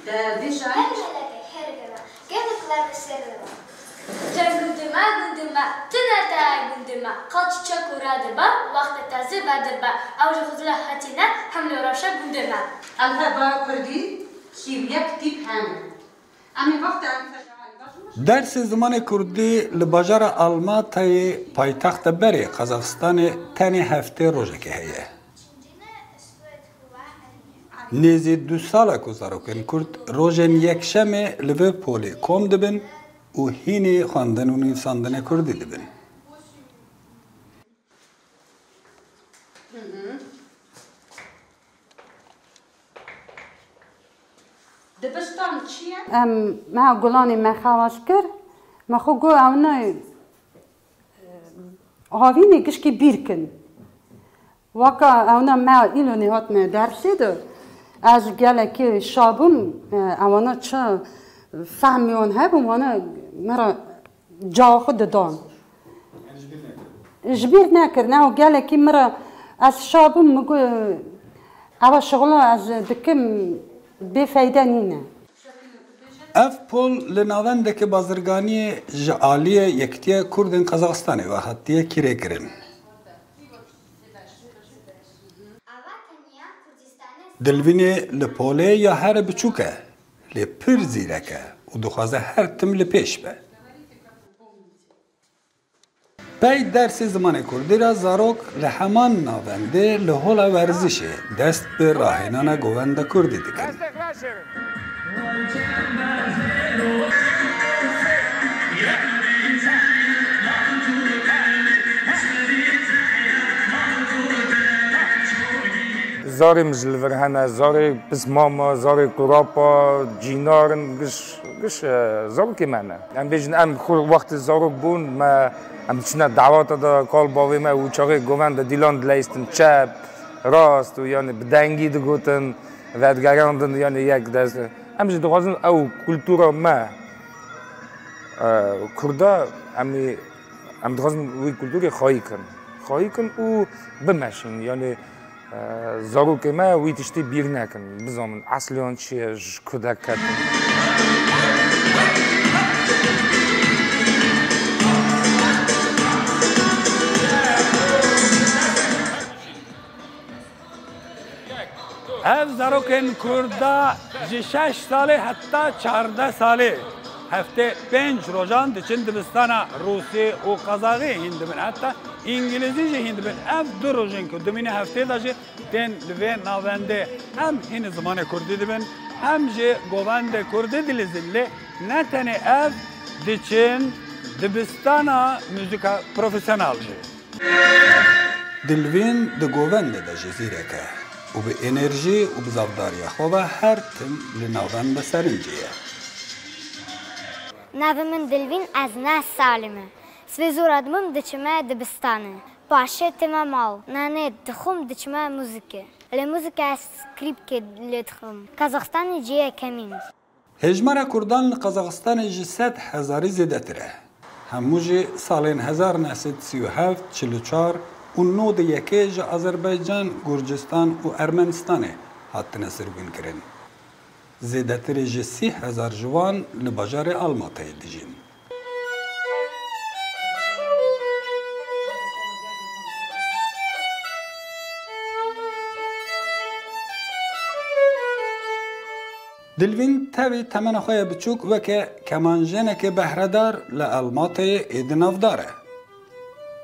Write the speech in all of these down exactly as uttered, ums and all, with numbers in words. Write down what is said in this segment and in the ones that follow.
Te vêja Her melekê, her geva, gevê kilamê ser de va. Te gundê me, gundê me, tu ne te gundê me, qal çiçek û radiba, wextê te zê vedirbe, ew ji Xizira hatîne, hem li rewşa gundê me. Alfaba kurdî, kîmyek tîp hene. Em ê wextê alfaba Dersê zimanê kurdî li bajara Almatayê, paytexta berê Qazaxistanê, tenê heftê rojekê heye. Nêzî du sal e ku zarokên kurd rojên yekşemê li vê polê kom dibin û hînî xwendin û nivîsandinê kurdî dibin. Dibistan çi ye? Em meha Gulanê me xewas kir, me xwe got ew ne havînê gişkî bîr kin. Waka ewna me îlonê hatime dersê de, ez gelekî şa bûm, e, ewana çi fehmê wan hebû, wana me re cawa xwe didan. Ji bîr nekirin. Ew gelekî min re, ez şa bûm, min got, ewa şixula ez dikim bêfeyde nîne. Ev pol li navendeke bazirganiyê ji aliyê Yekitiya Kurdên Qazaxistanê ve hatiye kirêkirin. Dilvînê li polê ya here biçûk e, lê pir zîrek e û dixwaze her tim li pêş be. Pey dersê zimanê kurdî re zarok li heman navendê li hola werzişê dest bi rahênana govenda kurdî dikin. Zarê min ji li vir hene, zarê pismama, zarê kurapa, cînar in, giş, giş, e, zarokê me ne. Em bêjin, em xwe wextê zarok bûn, me, em diçine dawata de kal bavê me û çaxê govend de dîlan dileyistin çep, rast û yani bi dengî digotin, vedigerandin yani yek dest. Em jî dixwazin ew kultura me, e, kurda, em ê, em dixwazin wî kulturê xwayî kin. Xwayî kin û bimeşin. Yani, e, zarokê me wî tiştî bîr nekin. Bizanin eslê wan çi ye, ji ku derketin. Ev zarokên Kurda ji şeş salê heta çardeh salê heftê pênc rojan diçin dibistana Rûsî û Qazaxî hîn dibin, heta Îngilîzî jî hîn dibin. Ev du rojên ku dimîne heftê de jî tên li vê navendê hem hîn zimanê Kurdî dibin, hem jî govendê Kurdî dilîzin. Lê ne tenê ev, diçin dibistana muzîka profesyonel jî. Dilvîn di govendê de jî zîrek e û bi enerjî û bi zafdariya xwe ve her tim li navenda serincê ye. Navê min Dilvîn, ez neh salî me. Sibê zora dibim diçime dibistanê. Paşê tême mal. Nanê dixwim diçime muzikê. Lê muzika ez klîpkê lê dixwim. Kazaxstanê cihê yekemîn. Hejmara Kurdan li Qazaxistanê ji sed hezarî zêdetir e. Hemû jî salên hezar neh sed sî û heft, çil û çar û nod û yekê ji Azerbaycan, Gurcistan û Ermenistanê hatine sirgûnkirin. Zêdetirê ji sî hezar ji wan li bajarê Almatayê dijîn. Dilvîn tevî temena xwe ya biçûk weke kemanjenekê behredar li Almatayê êdî navdar e.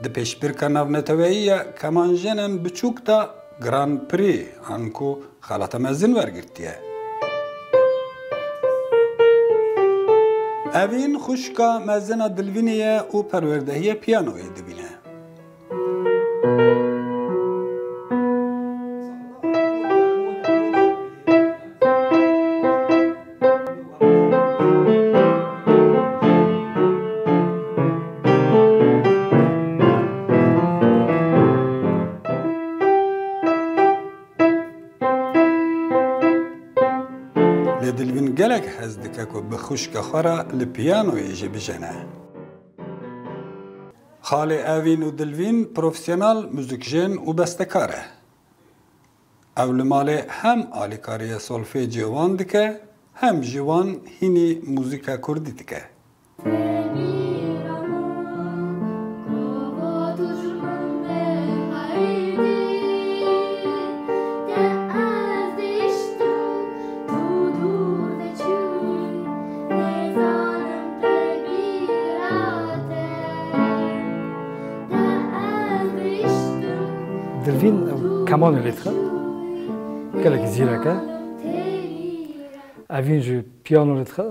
Di pêşbirka navneteweyî ya kemanjenên biçûk de Grand Prix anku xelata mezin wergirtiye. Evîn xwişka mezin a Dilvînê ye û perwerdehiya piyanoyê dibîne. Lê Dilvîn gelek hez dike ku bi xwişka xwe re li piyanoyê jî bijene. Xalê Evîn û Dilvîn profesyonel muzîkjên û bestekar e. Ew li malê hem alîkariya solfêcê wan dike, Hem ji wan hînî muzîka kurdî dike. Dilvîn ew kemanê lê dixe. Gelekî zîrek e. Evîn jî piyano lê dixe.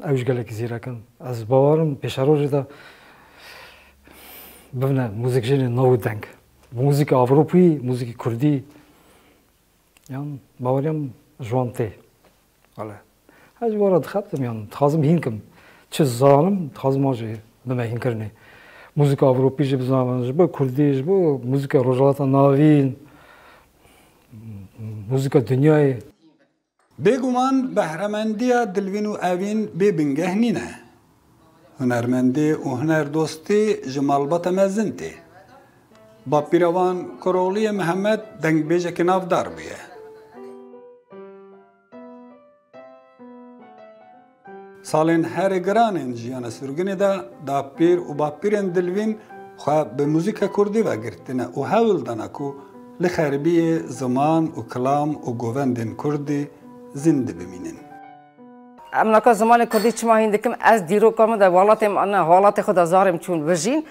Ew jî gelekî zîrek in. Ez bawer im pêşerojê de bibine muzîkjênê nav û deng. Bi muzîka Ewropî, muzîkî kurdî. Yan baweriyam ji wan tê. Wele. Ez ji wan re dixebtim, yan dixwazim hîn kim. Çi zanim, dixwazim wan jî bime hînkirinê. Muzîka Ewropî jî bizanin, ji bo kurdî, ji bo muzîka Rojhilata Navîn, muzîka dinyayê. Bêguman behremendiya Dilvîn û Evîn bê bingeh nîne. Hunermendî û hunerdostî ji malbata mezin tê. Bapîra wan Kuroliyê Mihemed dengbêjekî navdar bûye. Salên herê giran ên jiyana sirgûnê de dapîr û bapîrên Dilvîn xwe bi muzîka kurdî ve girtine û hewl dana ku li xeribiyê ziman û kilam û govendên kurdî zîndî bimînin. Em naka zimanê kurdî çima hîn dikim? Ez dîroka min de welatê min, welatê xwe de zarê min çûn bijîn.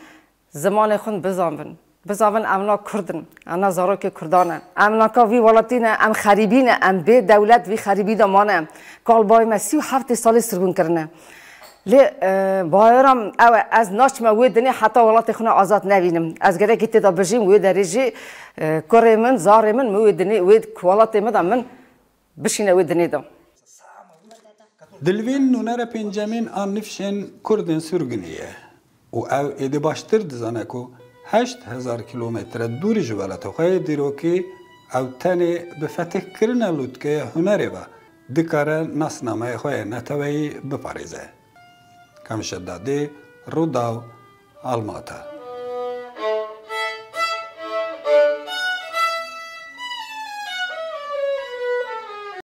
Zimanê xwe bizanbin. Bizanbin em na Kurd in. Em na zarokê Kurdan e. Em naka vî welatî ne, em xerîbî ne, em bê dewlet vî xerîbî de mane. Kal bayê me sî û heftê salê sirgûn kirine. Lê, e, baweram ew e, ez naçime wê dinê heta welatê xwe ne azad nevînim. Ez gerekî tê de bijîm, wê derê jî, e, kurê min, zarê min, min wê dinê, wê welatê min de min bişîne wê dinê de. Dilvîn nûnera pêncemîn a nifşên Kurdên sirgûnê ye û ew êdî baştir dizane ku heşt hezar kîlometre dûrî ji welatê xwe yê dîrokî ew tenê bi fetihkirina lûtkeya hunerê ve dikare nasnameya xwe ya neteweyî biparêze. Kamîl Şedadî, Rûdaw, Almata.